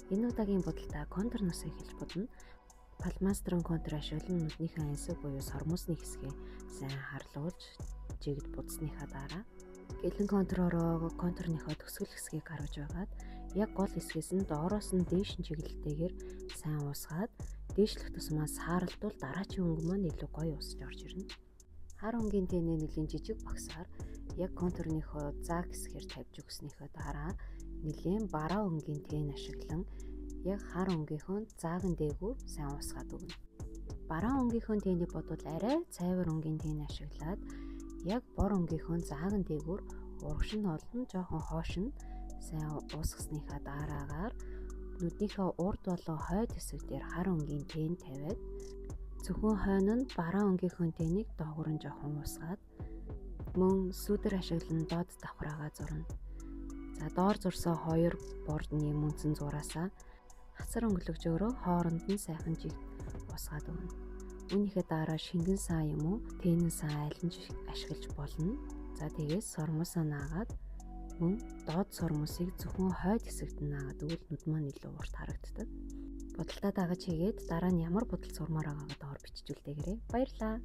Энэ удаагийн будалтаа контурноос эхэлж будна. Фломастерын контур ашиглан нүднийхээ ансаг буюу сормуусны хэсгээ сайн харлуулж жигд будсныхаа дараа гэлэн контуророо контурныхоо төгсгөл хэсгийг гаргаж байгаад яг гол хэсгээс нь доороос нь дээш нь чиглэлтэйгээр сайн уусгаад дээшлэх тусмаа сааралдвал дараачийн өнгө маань илүү гоё уусаж орж ирнэ. Хар өнгийн тэнэ нэлийн жижиг багсаар яг контурныхоо зааг хэсгээр тавьж өгснийхөө дараа нэлээн бараа өнгийн тэн ашиглан яг хар өнгийнхөө зааган дээгүүр сайн уусгаад өгнө. Бараа өнгийнхөө тэнийг бодвол арай цайвар өнгийн тэн ашиглаад яг бор өнгийнхөө зааган дээгүүр урагш нь олон жоохон хоош нь сайн уусгасныхаа дараагаар нүднийхээ урд болон хойд хэсэг дээр хар өнгийн тэн тавиад зөвхөн хойно нь бараа өнгийнхөө тэнийг доогуур нь жоохон уусгаад мөн сүүдэр ашиглан доод давхраагаа зурна. За доор зурсан хоёр бордны мөнцөн зураасаа хацар өнгөлөгчөөрөө хооронд нь сайхан жигд уусгаад өгнө. Үүнийхээ дараа шингэн сан юм уу, тэнэн сан аль нь ашиглаж болно. За тэгээс сормуусаа наагаад мөн доод сормуусыг зөвхөн хойд хэсэгт нь наагаад өгвөл нүд маань илүү урт харагддаг. Будалтаа дагаж хийгээд дараа нь ямар будалт сурмаар байгаагаа доор бичиж үлдээгээрэй. Баярлалаа.